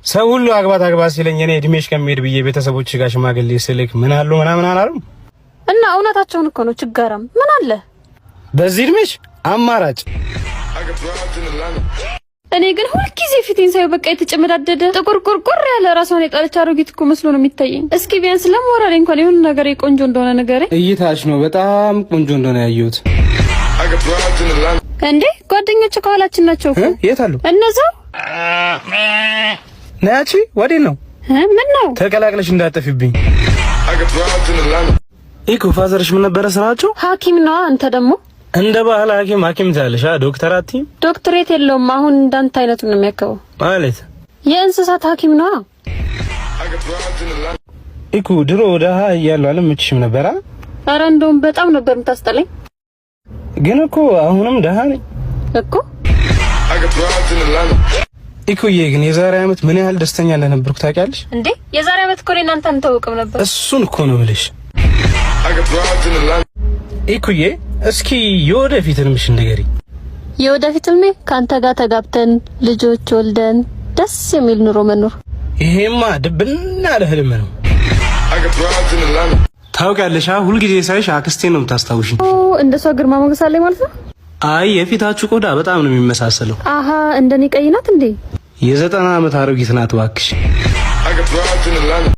ሰው ሁሉ አግባት አግባት ሲለኝ እኔ እድሜሽ ከሚሄድ ብዬ ቤተሰቦች ጋር ሽማግሌ ስልክ ምን አሉ ምናምን አላሉም። እና እውነታቸውን እኮ ነው። ችጋራም ምን አለ በዚህ እድሜሽ አማራጭ። እኔ ግን ሁልጊዜ ፊቴን ሳየው በቃ የተጨመዳደደ ጥቁር ቁርቁር ያለ ራሷን የጣለች አሮጊት እኮ መስሎ ነው የሚታየኝ። እስኪ ቢያንስ ለሞራሌ እንኳን የሆነ ነገር ቆንጆ እንደሆነ ንገረኝ። እይታሽ ነው በጣም ቆንጆ እንደሆነ ያየሁት። እንዴ፣ ጓደኞች ከኋላችን ናቸው እኮ። የት አሉ? እነዛው። ናያቺ ወዴት ነው? ምን ነው? ተቀላቅለሽ እንዳጠፊብኝ። ኢኮ፣ father ሽ ምን ነበረ ስራቸው? ሐኪም ነዋ። አንተ ደግሞ። እንደ ባህል ሐኪም ሐኪም ትያለሽ፣ ዶክተር አትይም? ዶክትሬት የለውም። አሁን እንዳንተ አይነቱን ነው የሚያከበው። ማለት? የእንስሳት ሐኪም ነዋ። ኢኩ፣ ድሮ ደሃ እያለሁ አልመችሽም ነበራ? ኧረ እንደውም በጣም ነበር የምታስጠላኝ። ግን እኮ አሁንም ደሃ ነኝ። እኮ። ኢኩዬ፣ ግን የዛሬ ዓመት ምን ያህል ደስተኛ እንደነበርኩ ታውቂያለሽ? እንዴ፣ የዛሬ ዓመት እኮ እኔ እናንተ አንተዋወቅም ነበር። እሱን እኮ ነው የምልሽ። ኢኩዬ፣ እስኪ የወደፊት ህልምሽን ንገሪኝ። የወደፊት ህልሜ ከአንተ ጋር ተጋብተን ልጆች ወልደን ደስ የሚል ኑሮ መኖር። ይሄማ ድብና ያለ ህልም ነው። ታውቂያለሽ፣ ሁልጊዜ ሳይሽ አክስቴን ነው የምታስታውሽኝ። እንደሷ ግርማ ሞገስ አለኝ ማለት ነው? አይ፣ የፊታችሁ ቆዳ በጣም ነው የሚመሳሰለው። አሀ፣ እንደኔ ቀይ ናት እንዴ? የ90 ዓመት አሮጊት ናት እባክሽ።